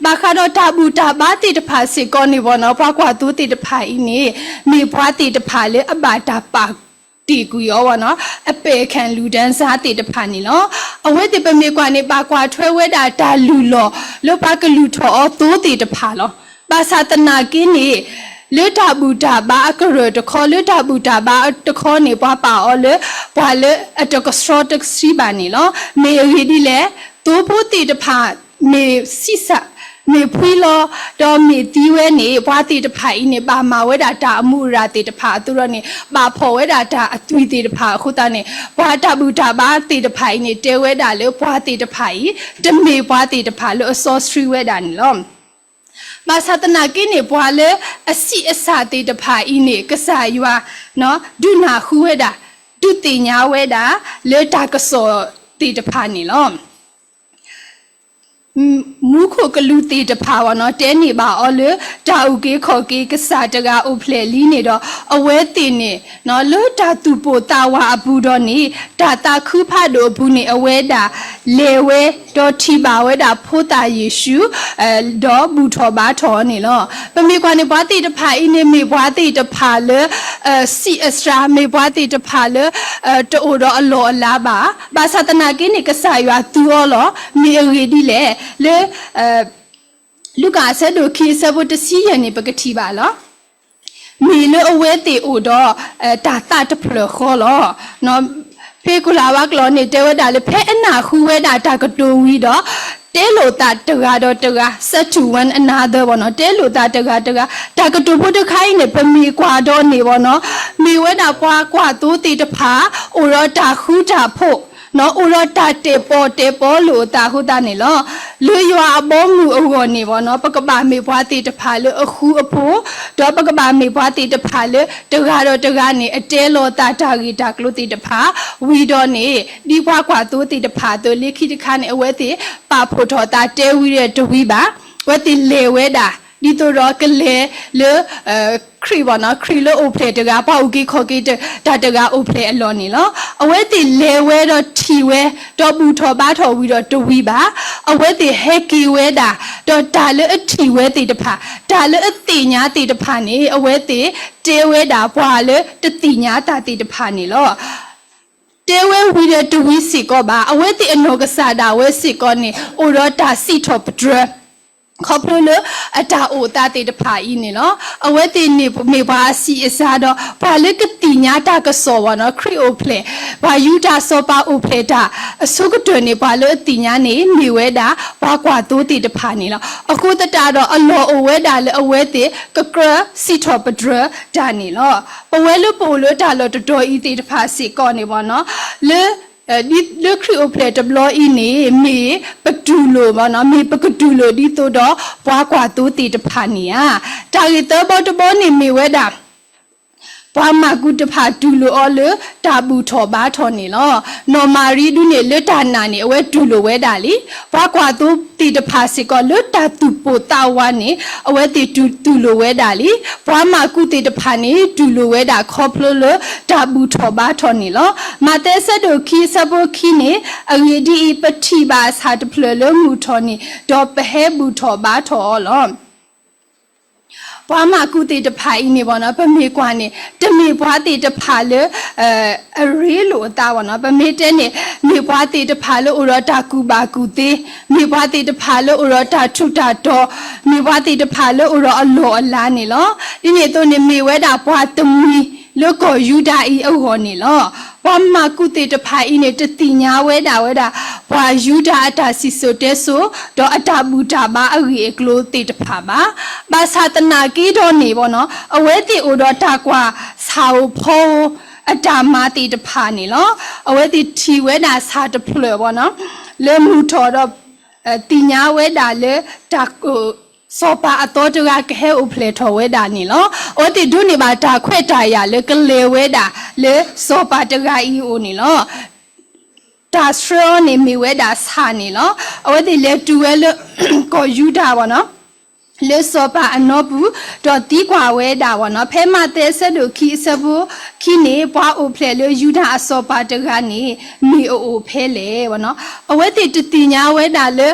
ဘၣ်ဃးဒီးတၢ်ဘူၣ်တၢ်ဘါသ့ၣ်တဖၣ်စ့ၢ်ကီးန့ၣ်ဘၣ်နီၤ ပှၤကွၢ်သိသ့ၣ်တဖၣ်အံၤန့ၣ် မ့ၢ်ပှၤသ့ၣ်တဖၣ်လၢအဘၣ်တၢ်ပာ်တ့ၢ်ကွံာ်အီၤဘၣ်နီၤ အပဲာ်ခၣ်လူၢ်ဒၢစါသ့ၣ်တဖၣ်န့ၣ်လီၤ. အဝဲသ့ၣ်ပမ့ၢ်ကွၢ်န့ၣ် ဘၣ်ကွၢ်ထွဲဝဲဒၣ်တၢ်လုၢ်လီၢ်လၢပှၤကလုၢ်ထီၣ်အီၤသိသ့ၣ်တဖၣ်လီၤ. ဘၣ်ဆၣ်သနာ်က့န့ၣ် လၢတၢ်ဘူၣ်တၢ်ဘါအကရၢၢ်တခီ လၢတၢ်ဘူၣ်တၢ်ဘါတခီန့ၣ် ပှၤပာ်အီၤလၢ ပှၤလၢအတကဆှီတဆှံဘၣ်န့ၣ်လီၤ. မ့ၢ်အဂ့ၢ်ဒ်လဲၣ်, သိဖိသ့ၣ်တဖၣ် မ့ၢ်ဆံးစၢ်, မ့ၢ်ဖှံလီၤ, ဒီးမ့ၢ်သံဝဲန့ၣ် ပှၤသ့ၣ်တဖၣ်အံၤန့ၣ် ဘၣ်မၤဝဲဒၣ်တၢ်အမူအရၣ်သ့ၣ်တဖၣ်အသိးဒီးန့ၣ် ဘၣ်ဖီၣ်ဝဲဒၣ်တၢ်အသွံၣ်သ့ၣ်တဖၣ်အဃိသတးန့ၣ် ပှၤတၢ်ဘူၣ်တၢ်ဘါသ့ၣ်တဖၣ်အံၤန့ၣ် တဲဝဲဒၣ်လၢပှၤသ့ၣ်တဖၣ်အံၤ တမ့ၢ်ပှၤသ့ၣ်တဖၣ်လၢအစီဆှံဝဲဒၣ်န့ၣ်လီၤ. ဘၣ်ဆၣ်သနာ်က့န့ၣ် ပှၤလၢအဆံးအစၢ်သ့ၣ်တဖၣ်အံၤန့ၣ် ကစၢ်ယွၤ ဒုးနၢ်ဟူဝဲဒၣ်, ဒုးသ့ၣ်ညါဝဲဒၣ် လၢတၢ်ကစီၣ်သ့ၣ်တဖၣ်န့ၣ်လီၤ. မူခိၣ်ကလူးသ့ၣ်တဖၣ်ဘၣ်နီၤ တဲန့ၢ်ဘၣ်အီၤလၢ တၢ်အုၣ်က့ၤခီၣ်က့ၤကစၢ်တဂၤအိၣ်ဖျဲၣ်လံန့ၣ်ဒီး အဝဲသ့ၣ်န့ၣ် လၢတၢ်သူၣ်ပိၢ်သးဝးအပူၤဒီးန့ၣ် တၢ်သးခုဖးဒိၣ်အပူၤန့ၣ် အဝဲဒၣ်လဲၤဝဲ ဒီးထံၣ်ဘၣ်ဝဲဒၣ်ဖိသၣ်ယ့ၣ်ၡူး ဒီးဘူၣ်ထီၣ်ဘါထီၣ်အီၤန့ၣ်လီၤ. ပမ့ၢ်ကွၢ်န့ၣ် ပှၤသ့ၣ်တဖၣ်အံၤန့ၣ် မ့ၢ်ပှၤသ့ၣ်တဖၣ်လၢ ဆံးအစၢ်, မ့ၢ်ပှၤသ့ၣ်တဖၣ်လၢ တအိၣ်ဒီးအလီၢ်အလၤဘၣ်. ဘၣ်ဆၣ်သနာ်က့န့ၣ် ကစၢ်ယွၤသူအီၤလီၤ. မ့ၢ်အဂ့ၢ်ဒ်လဲၣ်, လၢ လူၤကၣ်အဆၢဒိၣ်ခံအဆၢဖိတဆံယဲၢ်န့ၣ် ပကထံၣ်ဘၣ်လီၤ. မ့ၢ်လၢအဝဲသ့ၣ်အိၣ်ဒီး တၢ်သးတဖျၢၣ်ဃီလီၤ. ဖဲကိၤလၤဝါကျိာ်န့ၣ် တဲဝဲဒၣ်လၢ ဖဲအနၢ်ဟူဝဲဒၣ်တၢ်ကတိၤဝံၤဒီး တဲလိာ်သးတဂၤဒီးတဂၤ said to one another ဘၣ်နီၤ, တဲလိာ်သးတဂၤတဂၤ, တၢ်ကတိၤဖိတခါအံၤန့ၣ် ပမ့ၢ်ကွၢ်ဒီးန့ၣ်ဘၣ်နီၤ, မ့ၢ်ဝဲဒၣ်ပှၤကွၢ်သိသ့ၣ်တဖၣ် အိၣ်ဒီးတၢ်ဃူတၢ်ဖိး အိၣ်ဒီးတၢ်တဲာ်ပီၣ်တဲာ်ပီလိာ်အသးအဃိသတးန့ၣ်လီၤ. လၢယွၤအဘီအမုၢ်အဂီၢ်န့ၣ်ဘၣ်နီၤ, ပကဘၣ်မ့ၢ်ပှၤသ့ၣ်တဖၣ်လၢအဃူအဖိး, ဒီးပကဘၣ်မ့ၢ်ပှၤသ့ၣ်တဖၣ်လၢ တဂၤဒီးတဂၤန့ၣ် အတဲလီၤသးတၢ်ဂ့ၢ်တၢ်ကျိၤသ့ၣ်တဖၣ်, ဝံၤဒီးန့ၣ် ဒ်ပှၤကွၢ်သိသ့ၣ်တဖၣ်အသိး လၢခံတခါန့ၣ် အဝဲသ့ၣ်ပာ်ဖှိၣ်ထီၣ်သးတဲဝံၤဒီးတဝံၤဘၣ်, အဝဲသ့ၣ်လဲၤဝဲဒၣ် ဒ်သိးဒီးကလဲၤလၢ ခရံာ်ဘၣ်နီၤ, ခရံာ်လၢအိၣ်ဖျဲၣ်တဂၤ, ပှၤအုၣ်က့ၤခီၣ်က့ၤတၢ်တဂၤအိၣ်ဖျဲၣ်အလီၢ်န့ၣ်လီၤ. အဝဲသ့ၣ်လဲၤဝဲဒီးထံၣ်ဝဲ, ဒီးဘူၣ်ထီၣ်ဘါထီၣ်ဝံၤဒီးတဝံၤဘၣ်, အဝဲသ့ၣ်ဟဲက့ၤဝဲဒၣ်, ဒီးတၢ်လၢအထံၣ်ဝဲသ့ၣ်တဖၣ်, တၢ်လၢအသ့ၣ်ညါသ့ၣ်တဖၣ်န့ၣ် အဝဲသ့ၣ်တဲဝဲဒၣ်ပှၤလၢတသ့ၣ်ညါတၢ်သ့ၣ်တဖၣ်န့ၣ်လီၤ. တဲဝဲဝံၤဒီးတဝံၤစ့ၢ်ကီးဘၣ်, အဝဲသ့ၣ်အနီၢ်ကစၢ်ဒၣ်ဝဲစ့ၢ်ကီးန့ၣ် အိၣ်ဒီးတၢ်စံးထီၣ်ပတြၢၤ ခီဖျိလၢအတၢ်အိၣ်သးသ့ၣ်တဖၣ်အံၤန့ၣ်လီၤ. အဝဲသ့ၣ်န့ၣ်မ့ၢ်ပှၤအဆံးအစၢ်ဒီး ပှၤလၢကသ့ၣ်ညါတၢ်ကစီၣ်ဘၣ်နီၤ, ခရံာ်အိၣ်ဖျဲၣ်, ပှၤယူဒၤစီၤပၤအိၣ်ဖျဲၣ်တၢ်အဆိကတၢၢ်န့ၣ် ပှၤလၢအသ့ၣ်ညါန့ၣ် မ့ၢ်ဝဲဒၣ်ပှၤကွၢ်သိသ့ၣ်တဖၣ်န့ၣ်လီၤ. အဃိသတးဒီး အလီၢ်အိၣ်ဝဲဒၣ်လၢအဝဲသ့ၣ် ကကြၢးစံးထီၣ်ပတြၢၤတၢ်န့ၣ်လီၤ. ပဝဲလၢပအိၣ်လၢတၢ်လီၢ်တတီၤအံၤသ့ၣ်တဖၣ်စ့ၢ်ကီးန့ၣ်ဘၣ်နီၤ, လၢ လၢခရံာ်အိၣ်ဖျဲၣ်တဘျီအံၤန့ၣ် မ့ၢ်ပတူၢ်လိာ်ဘၣ်နီၤ, မ့ၢ်ပကတူၢ်လိာ်ဒ်သိးဒီးပှၤကွၢ်သိသ့ၣ်တဖၣ်န့ၣ်ဧါ. တၢ်ဂ့ၢ်သၢဘီတဘီန့ၣ်မ့ၢ်ဝဲဒၣ် ပှၤမၢ်ကူးတဖၣ်တူၢ်လိာ်အီၤလၢတၢ်ဘူၣ်ထီၣ်ဘါထီၣ်န့ၣ်လီၤ. နီၢ်မၤရံဒုန့ၣ် လၢတၢ်နာ်န့ၣ် အဝဲတူၢ်လိာ်ဝဲဒၣ်လံ. ပှၤကွၢ်သိသ့ၣ်တဖၣ်စ့ၢ်ကီးလၢတၢ်သူၣ်ပိၢ်သးဝးန့ၣ် အဝဲသ့ၣ်တူၢ်လိာ်ဝဲဒၣ်လံ. ပှၤမၢ်ကူးသ့ၣ်တဖၣ်န့ၣ် တူၢ်လိာ်ဝဲဒၣ်ခီဖျိလၢတၢ်ဘူၣ်ထီၣ်ဘါထီၣ်န့ၣ်လီၤ. မးသဲအဆၢဒိၣ်ခံအဆၢဖိခံန့ၣ်, အဂ့ၢ်ဒ်အံၤ, ပထံၣ်ဘၣ်ဆၣ်တဖျၢၣ်လၢမုၢ်ထီၣ်န့ၣ်, ဒီးပဟဲဘူၣ်ထီၣ်ဘါထီၣ်အီၤလီၤ. ပှၤမၢ်ကူးသ့ၣ်တဖၣ်အံၤန့ၣ်ဘၣ်နီၤ, ပမ့ၢ်ကွၢ်န့ၣ် တမ့ၢ်ပှၤသ့ၣ်တဖၣ်လၢ အရ့လိာ်အသးဘၣ်နီၤ. ပမ့ၢ်တဲန့ၣ် မ့ၢ်ပှၤသ့ၣ်တဖၣ်လၢအိၣ်ဒီးတၢ်ကူၣ်ဘၣ်ကူၣ်သ့, မ့ၢ်ပှၤသ့ၣ်တဖၣ်လၢအိၣ်ဒီးတၢ်ထူးတၢ်တီၤ, မ့ၢ်ပှၤသ့ၣ်တဖၣ်လၢအိၣ်ဒီးအလီၢ်အလၤန့ၣ်လီၤ. ဒ်န့ၣ်အသိးန့ၣ် မ့ၢ်ဝဲဒၣ်ပှၤတမှံၤလၢကီၢ်ယူဒၤအံၤအဂီၢ်န့ၣ်လီၤ. ပှၤမၢ်ကူးသ့ၣ်တဖၣ်အံၤန့ၣ် တသ့ၣ်ညါဝဲဒၣ်ဝဲဒၣ် ပှၤယူဒၤအတၢ်စံၣ်စိၤတဲစိၤ ဒီးအတၢ်ဘူၣ်တၢ်ဘါအဂ့ၢ်အကျိၤသ့ၣ်တဖၣ်ဘၣ်. ဘၣ်ဆၣ်သနာ်က့ဒီးန့ၣ်ဘၣ်နီၤ, အဝဲသ့ၣ်အိၣ်ဒီးတၢ်ကွၢ်ဆၣ်ဧိၤဖီဧိၤအတၢ်မၤသ့ၣ်တဖၣ်န့ၣ်လီၤ. အဝဲသ့ၣ်ထံၣ်ဝဲဒၣ်ဆၣ်တဖျၢၣ်ဘၣ်နီၤ, လၢမုၢ်ထီၣ်ဒီး သ့ၣ်ညါဝဲဒၣ်လၢတၢ်ကိၢ် စီၤပၤအသီတဂၤကဟဲအိၣ်ဖျဲၣ်ထီၣ်ဝဲဒၣ်န့ၣ်လီၤ. အဝဲသ့ၣ်ဒိးန့ၢ်ဘၣ်တၢ်ခွဲးတၢ်ယာ်လၢကလဲၤဝဲဒၣ်လၢစီၤပၤတဂၤအံၤအအိၣ်န့ၣ်လီၤ. တၢ်ဆှၢအီၤန့ၣ်မ့ၢ်ဝဲဒၣ်ဆၣ်န့ၣ်လီၤ. အဝဲသ့ၣ်လဲၤတုၤဝဲလၢ ကီၢ်ယူဒၤဘၣ်နီၤ လၢစီၤပၤအနီပူၤ, ဒီးသံကွၢ်ဝဲဒၣ်ဘၣ်နီၤ, ဖဲမးသဲအဆၢဒိၣ်ခံအဆၢဖိခံန့ၣ် ပှၤအိၣ်ဖျဲၣ်လၢယူဒၤအစီၤပၤတဂၤန့ၣ် မ့ၢ်အအိၣ်ဖဲလဲၣ်ဘၣ်နီၤ. အဝဲသ့ၣ်တသ့ၣ်ညါဝဲဒၣ်လၢ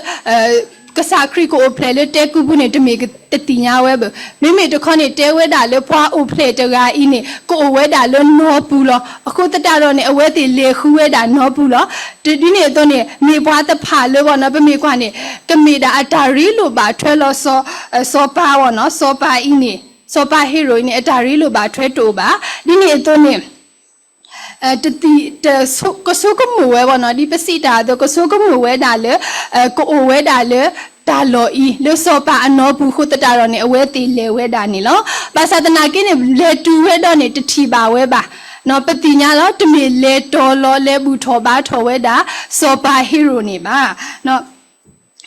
ကစၢ်ခရံာ်ကအိၣ်ဖျဲၣ်လၢတဲကူပူၤန့ၣ် တမ့ၢ်တသ့ၣ်ညါဝဲဘၣ်. မ့မ့ၢ်တခီန့ၣ် တဲဝဲဒၣ်လၢပှၤအိၣ်ဖျဲၣ်တဂၤအံၤန့ၣ် ကအိၣ်ဝဲဒၣ်လၢနီပူၤလီၤ. အဃိသတးဒီးန့ၣ် အဝဲသ့ၣ်လဲၤဃုဝဲဒၣ်နီပူၤလီၤ. ဒ်န့ၣ်အသိးန့ၣ် မ့ၢ်ပှၤတဖၣ်လၢဘၣ်နီၤ ပမ့ၢ်ကွၢ်န့ၣ် ကမ့ၢ်ဒၣ်အတၢ်ရ့လိာ်ဘၣ်ထွဲလီၤ စီၤပၤဘၣ်နီၤ, စီၤပၤအံၤန့ၣ် စီၤပၤဟ့ရိာ်အံၤန့ၣ် အတၢ်ရ့လိာ်ဘၣ်ထွဲတအိၣ်ဘၣ်. ဒ်န့ၣ်အသိးန့ၣ် တသံၣ် ကဆိကမိၣ်ဝဲဘၣ်နီၤ, ဒ်ပစံးတၢ်အသိး ကဆိကမိၣ်ဝဲဒၣ်လၢ ကအိၣ်ဝဲဒၣ်လၢတၢ်လီၢ်အံၤ လၢစီၤပၤအနီပူၤအဃိသတးဒီးန့ၣ် အဝဲသ့ၣ်လဲၤဝဲဒၣ်န့ၣ်လီၤ. ဘၣ်ဆၣ်သနာ်က့န့ၣ် လဲၤတုၤဝဲဒီးန့ၣ် တထံၣ်ဘၣ်ဝဲဘၣ်. ပသ့ၣ်ညါလီၤ တမ့ၢ်လဲၤတီၤလီၤ လဲၤဘူၣ်ထီၣ်ဘါထီၣ်ဝဲဒၣ် စီၤပၤဟ့ရိာ်န့ၣ်ဘၣ်.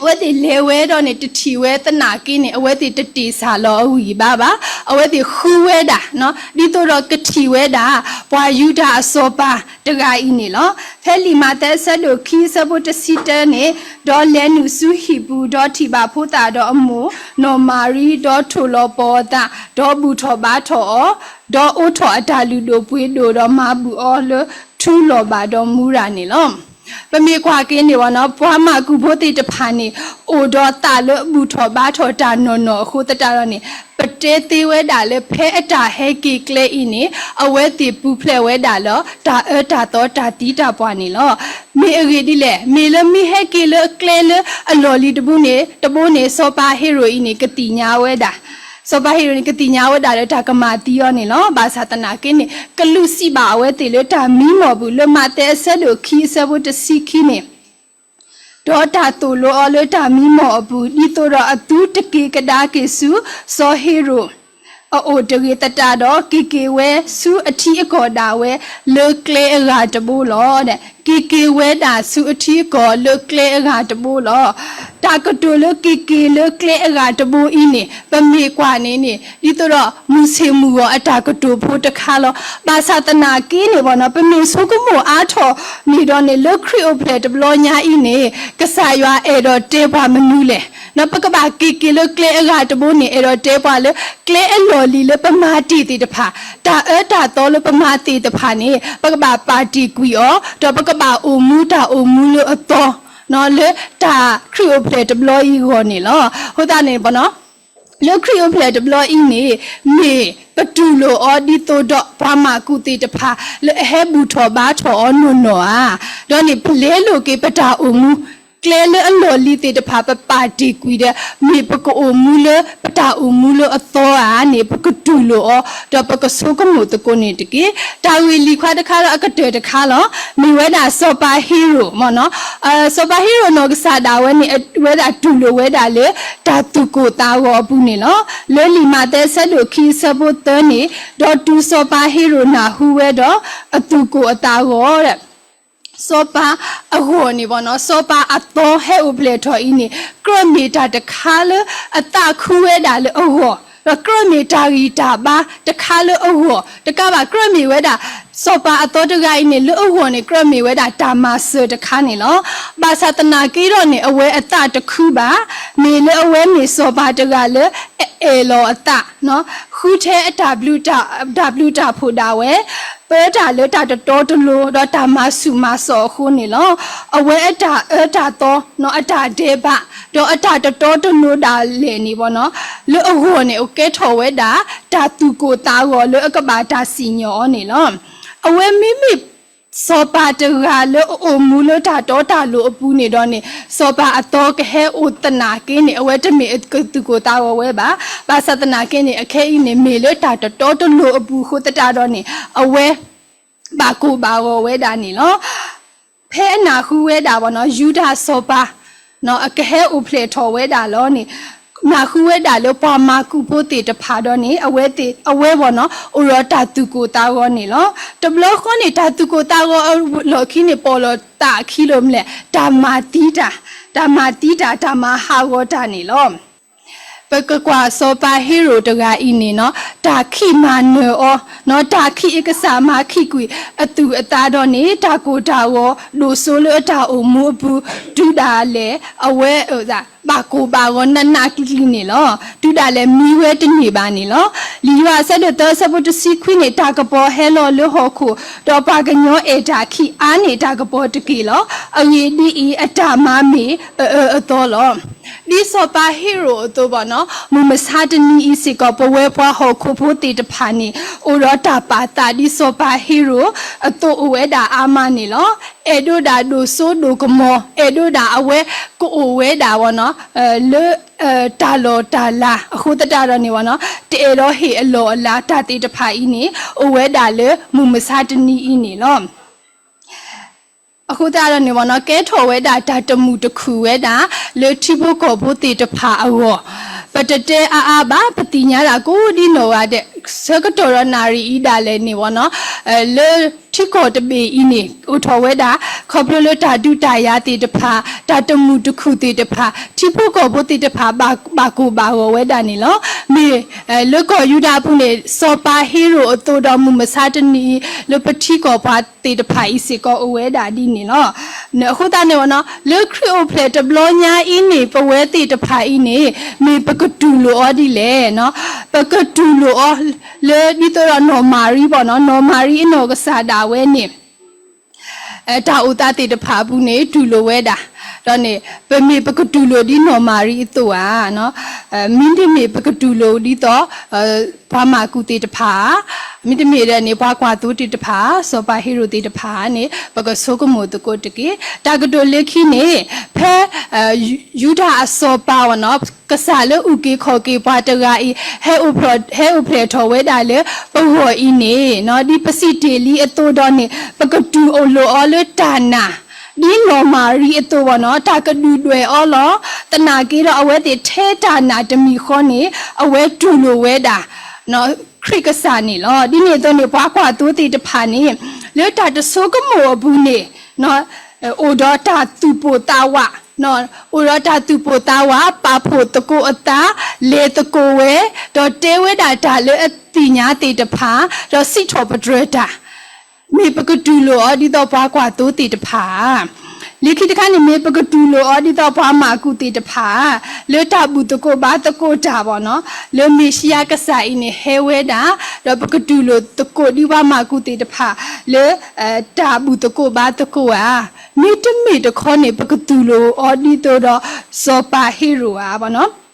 အဝဲသ့ၣ်လဲၤဝဲဒီးန့ၣ် တထံၣ်ဝဲသနာ်က့န့ၣ် အဝဲသ့ၣ်တတ့ၢ်ဆၣ်လီၤအဂံၢ်အဘါဘၣ်. အဝဲသ့ၣ်ဃုဝဲဒၣ် ဒ်သိးဒီးကထံၣ်ဝဲဒၣ် ပှၤယူဒၤအစီၤပၤတဂၤအံၤန့ၣ်လီၤ. ဖဲလံာ်မးသဲအဆၢဒိၣ်ခံအဆၢဖိတဆံတၢန့ၣ်, ဒီးလဲၤနုာ်ဆူဟံၣ်ပူၤ, ဒီးထံၣ်ဘၣ်ဖိသၣ်ဒီးအမိၢ်နီၢ်မၤရံ, ဒီးထိၣ်လီၤပီၤအသး, ဒီးဘူၣ်ထီၣ်ဘါထီၣ်အီၤ, ဒီးအိးထီၣ်အတၢ်လုၢ်ဒိၣ်ပှ့ၤဒိၣ်, ဒီးမၤဘူၣ်အီၤလၢထူလီၤဘၣ်ဒီးမူရၤန့ၣ်လီၤ. ပမ့ၢ်ကွၢ်က့ၤန့ၣ်ဘၣ်နီၤ ပှၤမၤကူၣ်ဖိသ့ၣ်တဖၣ်န့ၣ် အိၣ်ဒီးသးလၢအဘူၣ်ထီၣ်ဘါထီၣ်တၢ်နီၢ်နီၢ်အဃိသတးဒီးန့ၣ် ပတဲသ့ဝဲဒၣ်လၢဖဲအတၢ်ဟဲက့ၤကျဲအံၤန့ၣ် အဝဲသ့ၣ်ပူၤဖျဲးဝဲဒၣ်လၢ တၢ်အၢတၢ်သီတၢ်သံတၢ်ပှၢ်န့ၣ်လီၤ. မ့ၢ်အဂ့ၢ်ဒ်လဲၣ်, မ့ၢ်လၢမ့ၢ်ဟဲက့ၤလၢကျဲလၢအလီၢ်လံၤတဘိန့ၣ် တဘိန့ၣ် စီၤပၤဟ့ရိာ်အံၤန့ၣ် ကသ့ၣ်ညါဝဲဒၣ် စီၤပၤဟ့ရိာ်န့ၣ် ကသ့ၣ်ညါဝဲဒၣ်လၢတၢ်ကမၤသံအီၤန့ၣ်လီၤ. ဘၣ်ဆၣ်သနာ်က့န့ၣ် ကလူးစံးဘၣ်အဝဲသ့ၣ်လၢတၢ်မံမီၢ်ပူၤ လၢမးသဲအဆၢဒိၣ်ခံအဆၢဖိတဆံခံန့ၣ်, ဒီးတၢ်သိၣ်လိအီၤလၢတၢ်မံမီၢ်အပူၤ ဒ်သိးဒီးအသုတက့ၤကဒါက့ၤဆူ စီၤဟ့ရိာ် အအိၣ်တဂ့ၤသတးဒီး က့ၤက့ၤဝဲဆူအထံအကီၢ်ဒၣ်ဝဲ လၢကျဲအဂၤတဘိလီၤ. က့ၤက့ၤဝဲဒၣ်ဆူအထံအကီၢ်လၢကျဲအဂၤတဘိလီၤ. တၢ်ကတိၤလၢက့ၤက့ၤလၢကျဲအဂၤတဘိအံၤန့ၣ် ပမ့ၢ်ကွၢ်န့ၣ်န့ၣ် ဒ်သိးဒီးမုၢ်ဆ့ၣ်မုၢ်ဂီၤအတၢ်ကတိၤဖိတခါလီၤ. ဘၣ်ဆၣ်သနာ်က့န့ၣ်ဘၣ်နီၤ ပမ့ၢ်ဆိကမိၣ်အါထီၣ်န့ၣ်ဒီးန့ၣ် လၢခရံာ်အိၣ်ဖျဲၣ်တဘျီညါအံၤန့ၣ် ကစၢ်ယွၤအဲၣ်ဒိးတဲပှၤမနုၤလဲၣ်. ပကဘၣ်က့ၤက့ၤလၢကျဲအဂၤတဘိန့ၣ် အဲၣ်ဒိးတဲပှၤလၢ ကျဲအလီၢ်လံၤလၢပမၤတ့ၢ်သ့ၣ်တဖၣ်, တၢ်အၢတၢ်သီလၢပမၤသ့ၣ်တဖၣ်န့ၣ် ပကဘၣ်ပာ်တ့ၢ်ကွံာ်အီၤ ဒီးပကဘၣ်အိၣ်မူတၢ်အိၣ်မူလၢအသီ လၢတၢ်ခရံာ်အိၣ်ဖျဲၣ်တဘျီအံၤအဂီၢ်န့ၣ်လီၤ. အဃိသတးန့ၣ်ဘၣ်နီၤ လၢခရံာ်အိၣ်ဖျဲၣ်တဘျီအံၤန့ၣ် မ့ၢ်ပတူၢ်လိာ်အီၤဒ်သိးဒီးပှၤမၤကူၣ်သ့ၣ်တဖၣ် လၢအဟဲဘူၣ်ထီၣ်ဘါထီၣ်အီၤနီၢ်နီၢ်ဧါ. ဒီးန့ၣ် ပလဲလိာ်က့ၤပတၢ်အိၣ်မူ ကျဲလၢအလီၢ်လံၤသ့ၣ်တဖၣ် ပပာ်တ့ၢ်ကွံာ်ဒီး မ့ၢ်ပကအိၣ်မူလၢပတၢ်အိၣ်မူလၢအသီဧါန့ၣ် ပကတူၢ်လိာ်အီၤ ဒီးပကဆိကမိၣ်သကိးန့ၣ်တက့ၢ်. တၢ်ဂ့ၢ်လံၤခွါတခါဒီးအကတၢၢ်တခါလီၤ. မ့ၢ်ဝဲဒၣ်စီၤပၤဟ့ရိာ်မ့ၢ်နီၤ စီၤပၤဟ့ရိာ်နီၢ်ကစၢ်ဒၣ်ဝဲန့ၣ် ဝဲဒၣ်တူၢ်လိာ်ဝဲဒၣ်လၢ တၢ်သူၣ်ကိၢ်သးဂီၤအပူၤန့ၣ်လီၤ. လၢလံာ်မးသဲအဆၢဒိၣ်ခံအဆၢဖိသၢန့ၣ်, ဒီးတုၤစီၤပၤဟ့ရိာ်နၢ်ဟူဝဲဒီး အသူၣ်ကိၢ်အသးဂီၤ စီၤပၤအဂီၢ်န့ၣ်ဘၣ်နီၤ စီၤပၤအသီဟဲအိၣ်ဖျဲၣ်ထီၣ်အံၤန့ၣ် ကြၢးမ့ၢ်တၢ်တခါလၢအသးခုဝဲဒၣ်လၢအဂီၢ်, ဒီးကြၢးမ့ၢ်တၢ်ဂံၢ်တၢ်ဘါတခါလၢအဂီၢ်, တကးဘၣ် ကြၢးမ့ၢ်ဝဲဒၣ် စီၤပၤအသီတဂၤအံၤန့ၣ် လၢအဂီၢ်န့ၣ် ကြၢးမ့ၢ်ဝဲဒၣ်တၢ်မၤစၢၤတခါန့ၣ်လီၤ. ဘၣ်ဆၣ်သနာ်က့ဒီးန့ၣ် အဝဲအသးတခုဘၣ်, မ့ၢ်လၢအဝဲမ့ၢ်စီၤပၤတဂၤလၢအအဲၣ်လီၤအသး ဃုထဲအတၢ်ဘျုးတၢ်ဖှိၣ်ဒၣ်ဝဲ, ပၢတၢ်လၢတၢ်တတီတလိၤ ဒီးတၢ်မၤဆူၣ်မၤစိးအဃိန့ၣ်လီၤ. အဝဲအတၢ်အၢတၢ်သီ အတၢ်ဒဲးဘး ဒီးအတၢ်တတီတလိၤဒၣ်လဲာ်န့ၣ်ဘၣ်နီၤ လၢအဂီၢ်န့ၣ် ကဲထီၣ်ဝဲဒၣ် တၢ်သူၣ်ကိၢ်သးဂီၤလၢအကဘၣ်တၢ်စံၣ်ညီၣ်အီၤန့ၣ်လီၤ. အဝဲမ့မ့ၢ် စီၤပၤတဂၤလၢအအိၣ်မူလၢတၢ်တီတၢ်လိၤအပူၤန့ၣ်ဒီးန့ၣ် စီၤပၤအသီကဟဲအိၣ်သနာ်က့န့ၣ် အဝဲတမ့ၢ်အကသူၣ်ကိၢ်သးဂီၤဝဲဘၣ်. ဘၣ်ဆၣ်သနာ်က့န့ၣ် အခဲအံၤန့ၣ် မ့ၢ်လၢတၢ်တတီတလိၤအပူၤအဃိသတးဒီးန့ၣ် အဝဲ ဘၣ်ကိၢ်ဘၣ်ဂီၤဝဲဒၣ်န့ၣ်လီၤ. ဖဲအနၢ်ဟူဝဲဒၣ်ဘၣ်နီၤ ယူဒၤစီၤပၤ အကဟဲအိၣ်ဖျဲၣ်ထီၣ်ဝဲဒၣ်လီၤန့ၣ် နၢ်ဟူဝဲဒၣ်လၢပှၤမၤကူၣ်ဖိသ့ၣ်တဖၣ်ဒီးန့ၣ် အဝဲသ့ၣ် အဝဲဘၣ်နီၤ အိၣ်ဒီးတၢ်သူၣ်ကိၢ်သးဂီၤန့ၣ်လီၤ. တဘျီဃီန့ၣ် တၢ်သူၣ်ကိၢ်သးဂီၤအလီၢ်ခံန့ၣ် ပိာ်လီၤသးအခံလၢမနုၤလဲၣ်, တၢ်မၤသံတၢ်, တၢ်မၤသံတၢ်, တၢ်မၤဟးဂီၤတၢ်န့ၣ်လီၤ. ပကကွၢ်စီၤပၤဟ့ရိာ်တဂၤအံၤန့ၣ်နီၤ, တၢ်ခံးမၤနၢၤအီၤ, နီၤ, တၢ်ခံးအကစၢ်မၤခံးကွံာ်အသူၣ်အသးဒီးန့ၣ် တၢ်ကိၢ်တၢ်ဂီၤ ဒိၣ်စိလၢအတၢ်အိၣ်မူအပူၤ, တုၤဒၣ်လဲာ်အဝဲ ဘၣ်ကိၢ်ဘၣ်ဂီၤနးနးကျံၤကျံၤန့ၣ်လီၤ. တုၤဒၣ်လဲာ်မံဝဲတန့ၢ်ဘၣ်န့ၣ်လီၤ. လံာ်ယိၤဟၣ်အဆၢဒိၣ်သၢအဆၢဖိတဆံခွံန့ၣ် တၢ်ကပီၤဟဲလီၤလၢဟီၣ်ခိၣ်, ဒီးပှၤကညီအဲၣ်တၢ်ခံးအါန့ၢ်တၢ်ကပီၤတက့ၢ်လီၤ. အဂ့ၢ်ဒ်အံၤ, အတၢ်မၤမ့ၢ်အအၢအသီလီၤ. ဒ်စီၤပၤဟ့ရိာ်အသိးဘၣ်နီၤ, မုၢ်မဆါတနံၤအံၤစ့ၢ်ကီး ပဝဲပှၤဟီၣ်ခိၣ်ဖိသ့ၣ်တဖၣ်န့ၣ် အိၣ်ဒီးတၢ်ပာ်သးဒ်စီၤပၤဟ့ရိာ်အသိးအိၣ်ဝဲဒၣ်အါမးန့ၣ်လီၤ. အဲၣ်ဒိးဒၣ်ဒိၣ်စိဒိၣ်ကမီၤ, အဲၣ်ဒိးဒၣ်အဝဲကအိၣ်ဝဲဒၣ်ဘၣ်နီၤ, လၢ တၢ်လီၢ်တၢ်လၤအဃိသတးဒီးန့ၣ်ဘၣ်နီၤ, တအဲၣ်ဒိးဟ့ၣ်အလီၢ်အလၤတၢ်သ့ၣ်တဖၣ်အံၤန့ၣ် အိၣ်ဝဲဒၣ်လၢမုၢ်မဆါတနံၤအံၤန့ၣ်လီၤ. အဃိသတးဒီးန့ၣ်ဘၣ်နီၤ, ကဲထီၣ်ဝဲဒၣ်တၢ်တမုာ်တခုၣ်ဝဲဒၣ် လၢထံဖိကီၢ်ဖိသ့ၣ်တဖၣ်အဂီၢ်, ပတတဲအါအါဘၣ်, ပသ့ၣ်ညါဒၣ်ကိးဒ်နီၢ်ဂၤဒဲး, ဆၢကတီၢ်ဒီးနၣ်ရံၣ်အံၤဒၣ်လဲာ်န့ၣ်ဘၣ်နီၤ, လၢထံကီၢ်တဘ့ၣ်အံၤန့ၣ် အိၣ်ထီၣ်ဝဲဒၣ် ခီဖျိလၢတၢ်ဒုးတၢ်ယၤသ့ၣ်တဖၣ်, တၢ်တမုာ်တခုၣ်သ့ၣ်တဖၣ်, ထံဖိကီၢ်ဖိသ့ၣ်တဖၣ် ဘၣ်ကိၢ်ဘၣ်ဂီၤဝဲဒၣ်န့ၣ်လီၤ. မ့ၢ် လၢကီၢ်ယူဒၤအပူၤန့ၣ် စီၤပၤဟ့ရိာ်အသိးဒီးမုၢ်မဆါတနံၤအံၤ လၢပထံကီၢ်ပှၤသ့ၣ်တဖၣ်အံၤစ့ၢ်ကီးအိၣ်ဝဲဒၣ်ဒ်န့ၣ်လီၤ. အဃိသတးန့ၣ်ဘၣ်နီၤ, လၢခရံာ်အိၣ်ဖျဲၣ်တဘျီညါအံၤန့ၣ် ပဝဲသ့ၣ်တဖၣ်အံၤန့ၣ် မ့ၢ်ပကတူၢ်လိာ်အီၤဒ်လဲၣ်, ပကတူၢ်လိာ်အီၤ လၢဒ်သိးဒီးနီၢ်မၤရံဘၣ်နီၤ, နီၢ်မၤရံအနီၢ်ကစၢ်ဒၣ်ဝဲန့ၣ် တၢ်အိၣ်သးသ့ၣ်တဖၣ်အပူၤန့ၣ် တူၢ်လိာ်ဝဲဒၣ်, ဒီးန့ၣ် ပမ့ၢ်ပကတူၢ်လိာ်ဒ်နီၢ်မၤရံအသိးဧါ, မ့တမ့ၢ်ပကတူၢ်လိာ်ဒ်သိး ပှၤမၢ်ကူးသ့ၣ်တဖၣ်ဧါ, မ့တမ့ၢ်ဒီးန့ၣ် ပှၤကွၢ်သိသ့ၣ်တဖၣ်, စီၤပၤဟ့ရိာ်သ့ၣ်တဖၣ်န့ၣ် ပကဆိကမိၣ်သကိးတက့ၢ်. တၢ်ကတိၤလၢခံန့ၣ် ဖဲ ယူဒၤအစီၤပၤဘၣ်နီၤ, ကစၢ်လၢအုၣ်က့ၤခီၣ်က့ၤပှၤတဂၤအံၤ ဟဲအိၣ်ဖျဲၣ်ထီၣ်ဝဲဒၣ်လၢပဂီၢ်အံၤန့ၣ် ဒ်ပစံးတ့ၢ်လံအသိးဒီးန့ၣ် ပကတူၢ်လိာ်အီၤလၢတၢ်နာ် ဒ်နီၢ်မၤရံအသိးဘၣ်နီၤ, တၢ်ကဒုၣ်ဒွဲၣ်အီၤလီၤ. သနာ်က့ဒီးအဝဲသ့ၣ်ထဲတၢ်နာ်တမံၤဃီန့ၣ် အဝဲတူၢ်လိာ်ဝဲဒၣ် ခရံာ်ကစၢ်န့ၣ်လီၤ. ဒ်န့ၣ်အသိးန့ၣ် ပှၤကွၢ်သိသ့ၣ်တဖၣ်န့ၣ် လၢတၢ်တဆိကမိၣ်အပူၤန့ၣ် အိၣ်ဒီးတၢ်သူၣ်ပိၢ်သးဝး, အိၣ်ဒီးတၢ်သူၣ်ပိၢ်သးဝး, ပာ်ဖှိၣ်သကိးအသး, လဲၤသကိးဝဲ, ဒီးတဲဝဲဒၣ်တၢ်လၢအသ့ၣ်ညါသ့ၣ်တဖၣ်, ဒီးစံးထီၣ်ပတြၢၤတၢ် မ့ၢ်ပကတူၢ်လိာ်အီၤဒ်သိးပှၤကွၢ်သိသ့ၣ်တဖၣ်ဧါ. လၢခံတခါန့ၣ် မ့ၢ်ပကတူၢ်လိာ်အီၤဒ်သိးပှၤမၢ်ကူးသ့ၣ်တဖၣ်ဧါ, လၢတၢ်ဘူၣ်သကိးဘါသကိးတၢ်ဘၣ်နီၤ, လၢမ့ၤၡံယၤကစၢ်အံၤန့ၣ်ဟဲဝဲဒၣ်, ဒီးပကတူၢ်လိာ်သကိးဒ်ပှၤမၢ်ကူးသ့ၣ်တဖၣ် လၢ တၢ်ဘူၣ်သကိးဘါသကိးဧါ. မ့တမ့ၢ်တခီန့ၣ် ပကတူၢ်လိာ်အီၤဒ်သိးဒီးစီၤပၤဟ့ရိာ်ဧါဘၣ်နီၤ.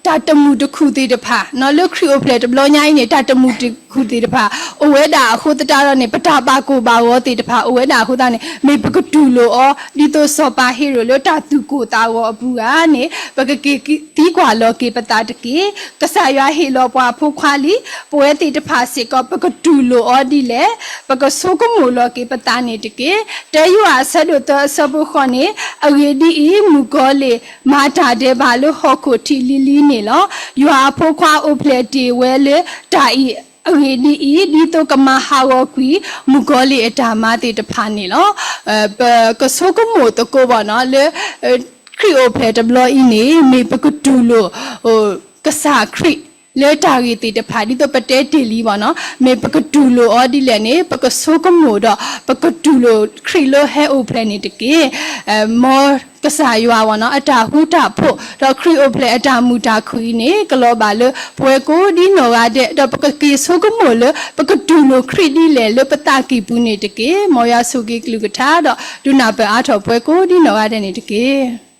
တၢ်တမုာ်တခုၣ်သ့ၣ်တဖၣ် လၢခရံာ်အိၣ်ဖျဲၣ်တဘျီညါအံၤန့ၣ် တၢ်တမုာ်တခုၣ်သ့ၣ်တဖၣ် အိၣ်ဝဲဒၣ်အဃိသတးဒီးန့ၣ် ပတၢ်ဘၣ်ကိၢ်ဘၣ်ဂီၤသ့ၣ်တဖၣ် အိၣ်ဝဲဒၣ်အဃိသတးန့ၣ် မ့ၢ်ပကတူၢ်လိာ်အီၤ ဒ်သိးစီၤပၤဟ့ရိာ်လၢတၢ်သူၣ်ကိၢ်သးဂီၤအပူၤဧါန့ၣ် ပကက့ၤသံကွၢ်လီၤက့ၤပသးတက့ၢ်. ကစၢ်ယွၤဟ့ၣ်လီၤပှၤအဖိခွါလံ, ပဝဲသ့ၣ်တဖၣ်စ့ၢ်ကီး ပကတူၢ်လိာ်အီၤဒ်လဲၣ်, ပကဆိကမိၣ်လီၤက့ၤပသးန့ၣ်တက့ၢ်. တၢယိၤဟၣ်အဆၢဒိၣ်သၢအဆၢဖိဃိးန့ၣ်, အဂ့ၢ်ဒ်အံၤ, မုၣ်ကီၤလံၢ်မၤတၢ်ဒဲးဘးလၢဟီၣ်ခိၣ်ထံးလံၤလံၤန့ၣ်လီၤ. ယွၤအဖိခွါအိၣ်ဖျဲၣ်တ့ၢ်ဝဲလၢတၢ်အံၤ အဂ့ၢ်ဒ်အံၤ, ဒ်သိးကမၤဟးဂီၤကွံာ် မုၣ်ကီၤလံၢ်အတၢ်မၤသ့ၣ်တဖၣ်န့ၣ်လီၤ. ပကဆိကမိၣ်သကိးဘၣ်နီၤ လၢ ခရံာ်အိၣ်ဖျဲၣ်တဘျီအံၤန့ၣ် မ့ၢ်ပကတူၢ်လိာ် ကစၢ်ခရံာ်လၢတၢ်ဂ့ၢ်သ့ၣ်တဖၣ် ဒ်သိးပတဲတ့ၢ်လံဘၣ်နီၤ, မ့ၢ်ပကတူၢ်လိာ်အီၤဒ်လဲၣ်န့ၣ် ပကဆိကမိၣ်ဒီး ပကတူၢ်လိာ်ခရံာ်လၢဟဲအိၣ်ဖျဲၣ်န့ၣ်တက့ၢ်. မ်ကစၢ်ယွၤဘၣ်နီၤ အတၢ်ဃူတၢ်ဖိး ဒီးခရံာ်အိၣ်ဖျဲၣ်အတၢ်မုာ်တၢ်ခုၣ်အံၤန့ၣ် ကလီၤဘၣ်လၢပဝဲကိးဒ်နီၢ်ဂၤဒဲး ဒီးပကက့ၤဆိကမိၣ်လၢ ပကတူၢ်လိာ်ခရံာ်ဒ်လဲၣ်လၢပသးကံၢ်ပူၤန့ၣ်တက့ၢ်. မ်ယွၤဆိၣ်ဂ့ၤကလုၢ်ကထါဒီး ဒုးနၢ်ပၢၢ်အါထီၣ်ပဝဲကိးဒ်နီၢ်ဂၤဒဲးန့ၣ်တက့ၢ်.